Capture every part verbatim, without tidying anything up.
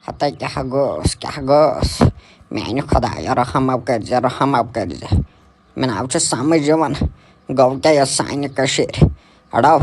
ہتا کیٛاہ گوٚوس، کیٛاہ گوٚوس؟ میٛانہِ خۄدایا، رحم اب کٔرۍزِ، رحم اب کٔرۍزِ۔ مےٚ ناو چھُ سمجھ یِوان، گوٚو کیٛاہ یَتھ سانہِ کٔشیٖرِ؟ اَڑو،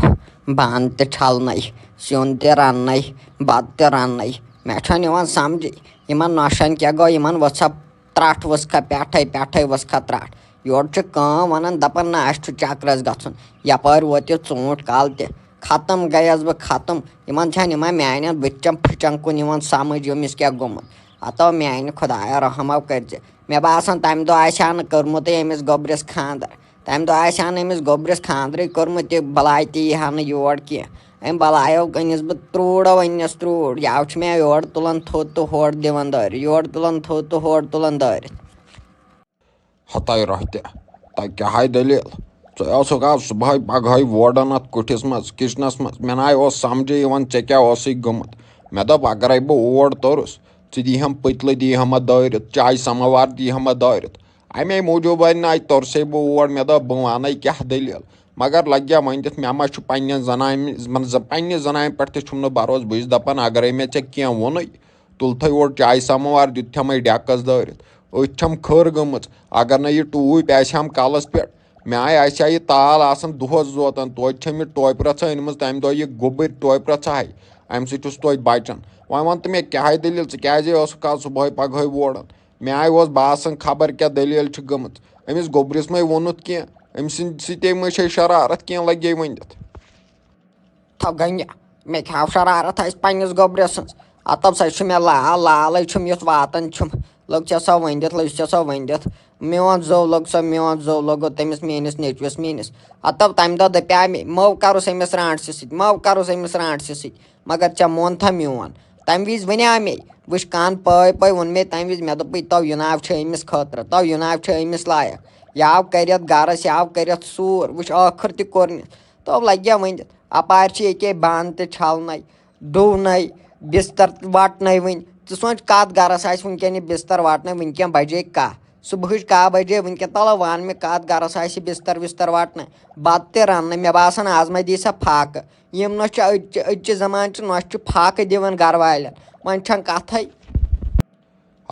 بانہٕ تہِ چھَلنَے، سیُن تہِ رَننَے، بَتہٕ تہِ رَننَے۔ مےٚ چھُنہٕ یِوان سمجھٕے، یِمَن نۄشَن کیٛاہ گوٚو، یِمَن ؤژھ ہا ترٛٹھ، ؤژھ کھا پٮ۪ٹھَے، پٮ۪ٹھَے ؤژھ کھا ترٛٹھ۔ یورٕ چھِ کٲم وَنان، دَپان، نہ، اَسہِ چھُ چَکرَس گژھُن۔ یَپٲرۍ ووت یہِ ژوٗنٛٹھ کَل تہِ۔ ختم گٔیَس بہٕ، ختم۔ یِمَن چھَنہٕ یِوان میٛانٮ۪ن بٕتھِ چٮ۪ن پھٕچَن کُن یِوان سمجھ، ییٚمِس کیٛاہ گوٚمُت۔ ہتو میٛانہِ خۄدایا، رحم ہو کٔرۍزِ۔ مےٚ باسان، تَمہِ دۄہ آسہِ ہا نہٕ کٔرمُتٕے أمِس گوٚبرِس خانٛدر۔ تَمہِ دۄہ آسہِ ہا نہٕ أمِس گوٚبرِس خانٛدرٕے کوٚرمُت، یہِ بَلاے تہِ یی ہا نہٕ یور کینٛہہ۔ أمۍ بَلایو أنِس بہٕ ترٛوٗڑو، أنِس ترٛوٗڑ۔ یَوٕ چھُ مےٚ یورٕ تُلان تھوٚد تہٕ ہورٕ دِوان دٲرِتھ، یورٕ تُلان تھوٚد تہٕ ہورٕ تُلان دٲرِتھ۔ ہتاے روہتہِ، تۄہہِ کیٛاہ ہاے دٔلیٖل؟ ژٕ اوسُکھ آز صُبحٲے پگہٲے وورڈن اتھ کُٹھِس منٛز، کچنس منٛز۔ مےٚ ناے اوس سمجھے یِوان ژےٚ کیٛاہ اوسُے گوٚمُت۔ مےٚ دوٚپ، اگرے بہٕ اور توٚرُس، ژٕ دیٖہَم پٔتلہٕ، دیٖہَم اَتھ دٲرِتھ، چایہِ سماوار دیٖہَم اَتھ دٲرِتھ۔ اَمے موٗجوٗب وۄنۍ ناے توٚرسے بہٕ اور۔ مےٚ دوٚپ، بہٕ وَنے کیٛاہ دٔلیٖل۔ مگر لگیا وۄنۍ دِتھ، مےٚ ما چھُ پننٮ۪ن زنانہِ، مان ژٕ، پننہِ زنانہِ پٮ۪ٹھ تہِ چھُم نہٕ بھروسہٕ۔ بہٕ چھُس دپان، اگرے مےٚ ژےٚ کینٛہہ ووٚنُے، تُلتھے اورٕ چایہِ سماوار، دیُتتھمے ڈیکس دٲرِتھ۔ أتھۍ چھم کھٔر گٔمٕژ۔ اگر نہٕ یہِ ٹوٗپۍ آسہِ ہم کلس پٮ۪ٹھ، مےٚ آے آسہِ ہا یہِ تال آسان دۄہس زوتان۔ توتہِ چھم یہِ ٹوپہِ رژھا أنمٕژ، تمہِ دۄہ یہِ گوٚبٕرۍ ٹوپہِ رژھا ہاے۔ امہِ سۭتۍ چھُس توتہِ بچان۔ وۄنۍ ون تہٕ مےٚ، کیٛاہ ہاے دٔلیٖل؟ ژٕ کیٛازے اوسُکھ آز صُبحٲے پگہٲے وورن؟ مےٚ آے اوس باسان، خبر کیٛاہ دٔلیٖل چھِ گٔمٕژ۔ أمِس گوٚبرِس مَے ووٚنُتھ کینٛہہ؟ أمۍ سٕنٛدِ سۭتے مَے چھے شرارت کینٛہہ، لگے ؤنِتھ۔ تھو گنگیا، مےٚ کیٛاہ شرارت آسہِ پننِس گوٚبرِ سٕنٛز؟ اتو سا چھُ مےٚ لال، لالے چھُم یُتھ واتان چھُم۔ لوٚگ ژےٚ سۄ ؤنِتھ، لوٚگ ژےٚ سۄ ؤنِتھ۔ میون زو لوٚگ سۄ، میون زو لوٚگُت تٔمِس میٲنِس نیٚچوِس میٲنِس۔ اتو تمہِ دۄہ دپیٛاو مےٚ، مو کرُس أمِس رانٹسہِ سۭتۍ، مو کرُس أمِس رانٹسہِ سۭتۍ۔ مگر ژےٚ مون تھا میون۔ تمہِ وِزِ ونیٛاو مےٚ، وٕچھ کن پٲے پٲے ووٚن مےٚ تمہِ وِزِ، مےٚ دوٚپُے، تو یہِ ناو چھُ أمِس خٲطرٕ، تو یہِ ناو چھُ أمِس لایق۔ یہِ آو کٔرِتھ گرس، یہِ آو کٔرِتھ سوٗر، وٕچھ ٲخٕر تہِ کوٚر مےٚ۔ تو لگیا ؤنِتھ، اپارِ چھِ ییٚکیٛاہ بانہٕ تہِ چھلنَے، ڈُونَے، بستر وٹنَے وٕنہِ۔ ژٕ سونٛچ، کتھ گرس آسہِ وٕنکیٚن یہِ بستر وٹنَے؟ وٕنکیٚن بجے کاہ، صبحٕچ کاہ بجے۔ وٕنکیٚن تلہ وَن مےٚ، کتھ گرس آسہِ بستر وستر وٹنَے؟ بتہٕ تہِ رننَے، مےٚ باسان، از ما دی سا فاقہٕ۔ یِم نۄشہِ چھِ أزچہِ، أزچہِ زمانہٕ چہِ نۄشہِ چھِ فاقہٕ دِوان گرٕ والٮ۪ن۔ وۄنۍ چھَنہٕ کتھے۔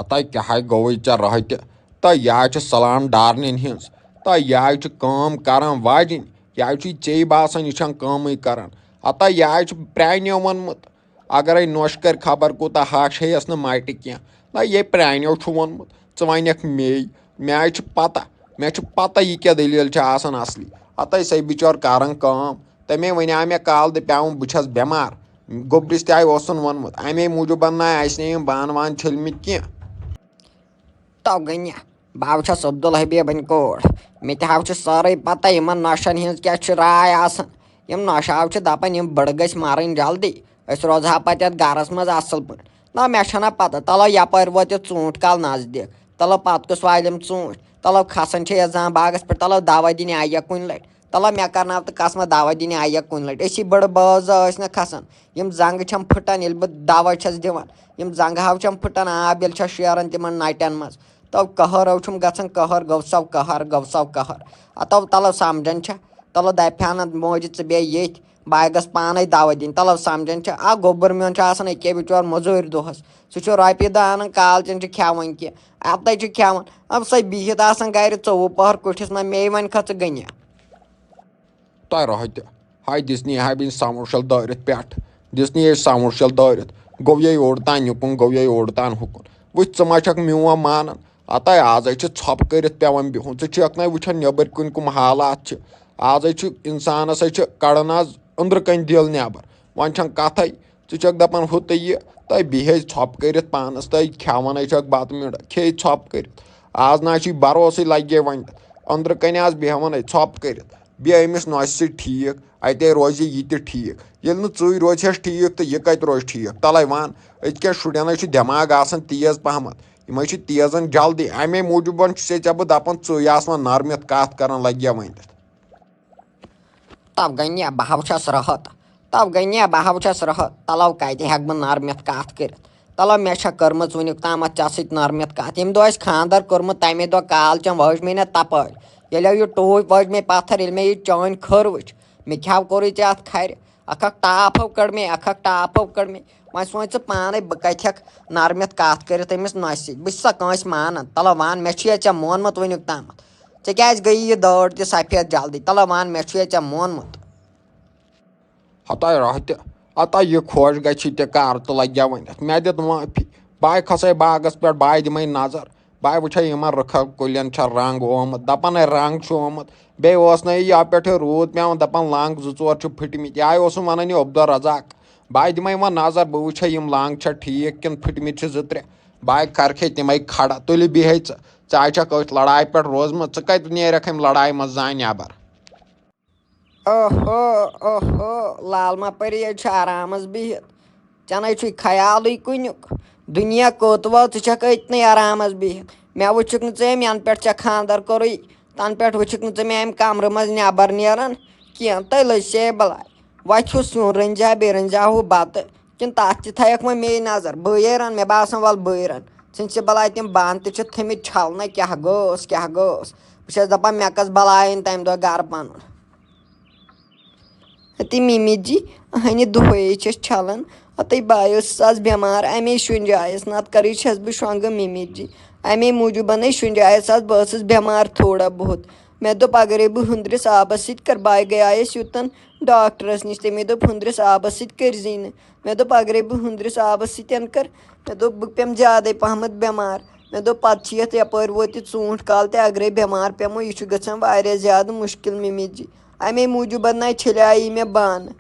ہتا کیٛاہ ہاے گوٚوُے ژےٚ رٲتہِ؟ تہٕ یہِ ہاے چھِ سلام ڈارنٮ۪ن ہِنٛز۔ تہٕ یہِ ہاے چھِ کٲم کران واجِنۍ۔ یہِ ہاے چھُے ژےٚ باسان، یہِ چھَنہٕ کٲمٕے کران۔ ہتا یہِ ہاے چھُ پرٛانیو ووٚنمُت۔ اگرے نۄش کرِ خبر کوٗتاہ ہش ہیٚیس نہٕ مٹہِ کینٛہہ۔ نہ، یے پرٛانیو چھُ ووٚنمُت، ژٕ ونکھ مے۔ مےٚ آے چھِ پتہ، مےٚ چھِ پتہ یہِ کیٛاہ دٔلیٖل چھِ آسان اصلی۔ ہتے سۄے بِچور کران کٲم۔ تٔمے ونیٛاو مےٚ کالہٕ، دپیٛاوُن بہٕ چھس بٮ۪مار۔ گوٚبرِس تہِ آے اوسُن ووٚنمُت، امے موٗجوٗب نہ آسہِ نہٕ یِم بانہٕ وانہٕ چھٔلمٕتۍ کینٛہہ۔ تو گٔنیا، بہٕ ہاو چھَس عبدالحبیٖبٕنۍ کوٗر۔ مےٚ تہِ ہاو چھِ سٲرٕے پَتہ یِمَن نۄشَن ہِنٛز کیٛاہ چھِ راے آسان۔ یِم نۄشہِ ہاو چھِ دَپان، یِم بٕڑٕ گٔژھۍ مَرٕنۍ جلدی، أسۍ روزٕ ہا پَتہٕ یَتھ گَرَس منٛز اَصٕل پٲٹھۍ۔ نہ، مےٚ چھَنہ پَتہ، تَلو یَپٲرۍ ووت یہِ ژوٗنٛٹھ کَل نزدیٖک، تَلو پَتہٕ کُس والٮ۪م ژوٗنٛٹھۍ، تَلو کھَسان چھِ یَتھ زام باغَس پٮ۪ٹھ، تَلو دَوا دِنہِ آیہِ یا کُنہِ لَٹہِ، تَلو مےٚ کَرناو تہٕ قسمہ دَوا دِنہِ آیہِ یا کُنہِ لَٹہِ۔ أسی بٕڑٕ بٲژ زٕ ٲسۍ نہ کھَسان، یِم زنٛگہٕ چھَم پھٕٹان ییٚلہِ بہٕ دَوا چھَس دِوان، یِم زنٛگہٕ ہاو چھَم پھٕٹان آب ییٚلہِ چھَس شیران تِمَن نَٹٮ۪ن منٛز۔ تو قہر چھُم گژھان، قہر گوٚو سو قہر، گوٚو سو قہر۔ اتو تلو سمجھان چھا؟ تلو دپہِ ہا نہٕ موجہِ ژٕ بیٚہہ ییٚتھۍ، بہٕ گژھٕ پانے دوا دِنۍ۔ تلو سمجھان چھا؟ آ، گوٚبُر میون چھُ آسان أکے بچور مٔزوٗرۍ دۄہس، سُہ چھُ رۄپیہِ دہ انان، کالچن چھُ کھٮ۪وان کینٛہہ، اتھے چھُ کھٮ۪وان۔ اب سۄ بِہِتھ آسان گرِ ژوٚوُہ پہر کُٹھِس منٛز، مے ونہِ کھا ژٕ گٔنیا؟ تۄہہِ رۄہہ تہِ۔ ہاے دِژنی ہاے بِنۍ سموشل دٲرِتھ پٮ۪ٹھ۔ دِژنی یے سموشل دٲرِتھ۔ گوٚو یے اوٚڑ تام یُکُن، گوٚو یے اوٚڑ تام ہُکُن۔ وٕچھ، ژٕ ما چھکھ میون مانان؟ ہتاے، آز ہے چھِ ژھۄپہٕ کٔرِتھ پٮ۪وان بِہُن۔ ژٕ چھکھ نَے وٕچھان نٮ۪بٕرۍ کِنۍ کٕم حالات چھِ۔ آز ہے چھُ اِنسانس ہے چھِ کڑان آز أنٛدرٕ کنۍ دِل نٮ۪بر۔ وۄنۍ چھنہٕ کتھے۔ ژٕ چھکھ دپان ہُہ تہٕ یہِ، تۄہہِ بِہے ژھۄپہٕ کٔرِتھ پانس، تۄہہِ کھٮ۪وان ہے چھکھ بتہٕ میوٚنٛڈ، کھے ژھۄپہٕ کٔرِتھ۔ آز نہ چھُے بروسٕے لگہِ وۄنۍ۔ أنٛدرٕ کنہِ آز بیہوان ہے ژھۄپہٕ کٔرِتھ۔ بیٚیہِ أمِس نۄشہِ سۭتۍ ٹھیٖک، اتے روزِ یہِ تہِ ٹھیٖک۔ ییٚلہِ نہٕ ژٕے روزِ ہٮ۪س ٹھیٖک تہٕ یہِ کتہِ روزِ ٹھیٖک؟ تلے وَن، أزکٮ۪ن شُرٮ۪ن ہے چھُ دٮ۪ماغ آسان تیز پہمتھ، یِم ہے چھِ تیزن جلدی۔ امے موٗجوٗبن چھُسے ژےٚ بہٕ دپان، ژٕے آس وۄنۍ نرمِتھ کتھ کران، لگیا ؤنِتھ۔ تو گٔنیا، بہٕ ہاو چھَس رٲہَت۔ تو گٔنیا، بہٕ ہاو چھَس رٲہَت۔ تَلو کَتہِ ہٮ۪کہٕ بہٕ نرمِتھ کَتھ کٔرِتھ؟ تَلو مےٚ چھےٚ کٔرمٕژ وٕنیُک تامَتھ ژےٚ سۭتۍ نرمِتھ کَتھ۔ ییٚمہِ دۄہ اَسہِ خانٛدر کوٚرمُت، تَمے دۄہ کال چَن وٲج مےٚ نہ تَپٲرۍ۔ ییٚلہِ یہِ ٹوٗپۍ وٲج مےٚ پَتھر، ییٚلہِ مےٚ یہِ چٲنۍ کھٔر وٕچھ، مےٚ کیٛاہ کوٚرُے ژےٚ اَتھ کھرِ؟ اکھ اکھ ٹاپھو کٔڑ مےٚ، اکھ اکھ ٹاپھو کٔڑ مےٚ۔ وۄنۍ سونچ ژٕ پانے، بہٕ کتہِ ہٮ۪کہٕ نرمِتھ کتھ کٔرِتھ أمِس نۄشہِ سۭتۍ؟ بہٕ چھُسا کٲنٛسہِ مانان؟ تلو وَن، مےٚ چھُ یا ژےٚ مونمُت وٕنیُک تامتھ؟ ژےٚ کیازِ گٔیی یہِ دٲر تہِ سفید جلدی؟ تلو وَن، مےٚ چھُ یا ژےٚ مونمُت؟ ہتاے راہ تہِ، ہتاے یہِ خۄش گژھِ تہِ کر تہٕ لگہِ ؤنِتھ۔ مےٚ دِتھ معٲفی۔ بہٕ کھسے باغس پٮ۪ٹھ، بہٕ دِمے نظر۔ بہٕ وٕچھے یِمن رٕکھن کُلٮ۪ن چھا رنگ آمُت، دپان ہے رنگ چھُ آمُت۔ بیٚیہِ اوس نہٕ یہِ یپہٕ پٮ۪ٹھٕ روٗد پٮ۪وان، دپان لنگ زٕ ژور چھِ پھٕٹمٕتۍ۔ یہِ اوسُم ونان یہِ عبدالرزاق۔ بہٕ دِمے وۄنۍ نظر، بہٕ وٕچھے یِم لنگ چھا ٹھیٖک کِنہٕ پھٕٹمٕتۍ چھِ زٕ ترٛےٚ۔ بہٕ کرکھے تِمے کھڑا۔ تُلہِ بیٚہے ژٕ، ژٕ ہا چھکھ أتھۍ لڑایہِ پٮ۪ٹھ روزمٕژ، ژٕ کتہِ نیرکھ امہِ لڑایہِ منٛز زانٛہہ نٮ۪بر؟ اوہو، اوہو، لال ما پری حظ چھُ آرامس بِہِتھ۔ ژےٚ نَے چھُے خیالٕے کُنیُک۔ دُنیا کوٚت ووت، ژٕ چھَکھ أتنٕے آرامس بِہِتھ۔ مےٚ وٕچھُکھ نہٕ ژےٚ أمۍ، یَنہٕ پٮ۪ٹھ ژےٚ خانٛدر کوٚرُے، تَنہٕ پٮ۪ٹھ وٕچھُکھ نہٕ ژےٚ مےٚ اَمہِ کمرٕ منٛز نٮ۪بر نیران کینٛہہ۔ تٔلۍ لٔج سے بلاے۔ وۄتہِ ہُہ سیُن رٔنزِ ہا، بیٚیہِ رٔنزِ ہا ہُہ بتہٕ۔ کِنہٕ تَتھ تہِ تھایَکھ وۄنۍ مے نظر؟ بٕے رَن، مےٚ باسان، وَلہٕ بٕے رَن۔ ژھٕنۍ سے بلاے تِم بانہٕ تہِ چھِ تھٲمٕتۍ چھَلنَے۔ کیٛاہ گوٚوس، کیٛاہ گوٚوس؟ بہٕ چھَس دَپان، مےٚ کۄس بلاے أنۍ تَمہِ دۄہ گرٕ پَنُن؟ ہتے مِمی جی، اہنہِ دۄہے چھَس چھَلان۔ ہتے بہٕ آیوسُس آز بٮ۪مار، اَمے شُنجایَس، نَتہٕ کَرٕے چھَس بہٕ شۄنٛگہٕ مِمی جی۔ اَمے موٗجوٗبَن ہے شُنجایَس آز، بہٕ ٲسٕس بٮ۪مار تھوڑا بہت۔ مےٚ دوٚپ، اگرے بہٕ ہُنٛدرِس آبَس سۭتۍ کَرٕ، بہٕ گٔیایَس یوٚتَن ڈاکٹرَس نِش، تٔمۍ دوٚپ، ہُنٛدرِس آبَس سۭتۍ کٔرۍزِی نہٕ۔ مےٚ دوٚپ، اگرے بہٕ ہُنٛدرِس آبَس سۭتۍ کَرٕ، مےٚ دوٚپ، بہٕ پٮ۪مہٕ زیادَے پَہمَتھ بٮ۪مار۔ مےٚ دوٚپ، پَتہٕ چھِ یَتھ یَپٲرۍ ووت یہِ ژوٗنٛٹھ کال تہِ، اگرے بٮ۪مار پٮ۪مو، یہِ چھُ گژھان واریاہ زیادٕ مُشکِل مِمی جی۔ اَمے موٗجوٗبَن نَے چھٔلیٛاے مےٚ بانہٕ۔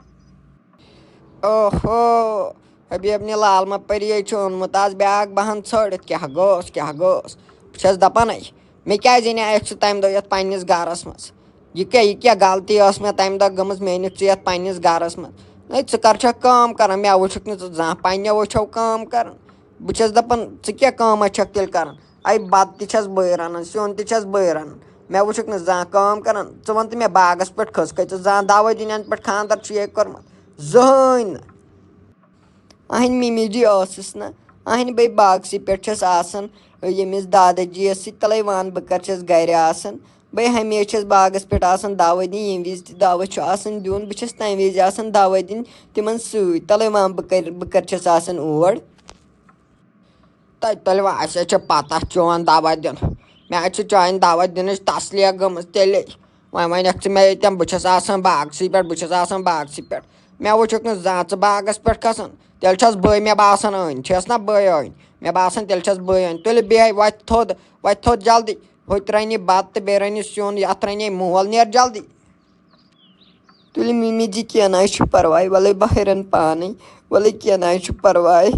اوہو، حبیب نہِ لال ما پری ہے چھُ اوٚنمُت آز بیٛاکھ بہان ژھٲڑِتھ۔ کیٛاہ گوٚوس، کیٛاہ گوٚوس؟ بہٕ چھَس دَپان ہے، مےٚ کیٛازِ اَنے اَسہِ سُہ تَمہِ دۄہ یَتھ پنٛنِس گَرَس منٛز؟ یہِ کیٛاہ، یہِ کیٛاہ غلطی ٲس مےٚ تَمہِ دۄہ گٔمٕژ؟ مےٚ أنِکھ ژٕ یَتھ پنٛنِس گَرَس منٛز۔ ہے، ژٕ کَر چھَکھ کٲم کَران؟ مےٚ وٕچھُکھ نہٕ ژٕ زانٛہہ پنٛنیو أچھو کٲم کَران۔ بہٕ چھَس دَپان، ژٕ کیٛاہ کٲمہ چھَکھ تیٚلہِ کَران؟ اَے، بَتہٕ تہِ چھَس بٕے رَنان، سیُن تہِ چھَس بٕے رَنان۔ مےٚ وٕچھُکھ نہٕ زانٛہہ کٲم کَران۔ ژٕ وَن تہٕ مےٚ، باغَس پٮ۪ٹھ کھٔژکھَے ژٕ زانٛہہ؟ دَوَے دِنہِ اَنہٕ پٮ۪ٹھ خانٛدَر چھُ یے کوٚرمُت؟ زٕہٕنۍ نہٕ۔ اہنہِ مِمی جی ٲسٕس نہٕ، اہنہِ بے باغسٕے پٮ۪ٹھ چھَس آسان، ییٚمِس دادا جی یَس سۭتۍ تَلَے وَن بہٕ کَر چھَس گَرِ آسان۔ بے ہمیشہِ چھَس باغَس پٮ۪ٹھ آسان دَوَے دِنہِ، ییٚمہِ وِزِ تہِ دَوَے چھُ آسان دیُن، بہٕ چھَس تَمہِ وِزِ آسان دَوَے دِنہِ تِمَن سۭتۍ۔ تَلَے وَن بہٕ کَر، بہٕ کَر چھَس آسان اور۔ تۄہہِ تُلوٕ اَسہِ چھِ پَتہ چون دَوا دیُن۔ مےٚ حظ چھِ چانہِ دَوا دِنٕچ تسلیہ گٔمٕژ تیٚلے۔ وۄنۍ وَنَکھ ژٕ مےٚ ییٚتٮ۪ن، بہٕ چھُس آسان باغسٕے پٮ۪ٹھ، بہٕ چھُس آسان باغسٕے پٮ۪ٹھ۔ مےٚ وٕچھُکھ نہٕ زانٛہہ ژٕ باغَس پٮ۪ٹھ کھَسان۔ تیٚلہِ چھَس بٕے مےٚ باسان أنۍ، چھَس نہ بٕے أنۍ؟ مےٚ باسان تیٚلہِ چھَس بٕے أنۍ۔ تُلہِ بیٚہہ وۄتہِ تھوٚد، وۄتہِ تھوٚد جلدی۔ ہُتہِ رَنہِ بَتہٕ تہٕ بیٚیہِ رَنہِ سیُن، یَتھ رَنے مول، نیر جلدی۔ تُلہِ مِمی جی، کینٛہہ نہ حظ چھُ پَرواے، وَلَے بہٕ ہُرَن پانَے، وَلَے کینٛہہ نہ حظ چھُ پَرواے۔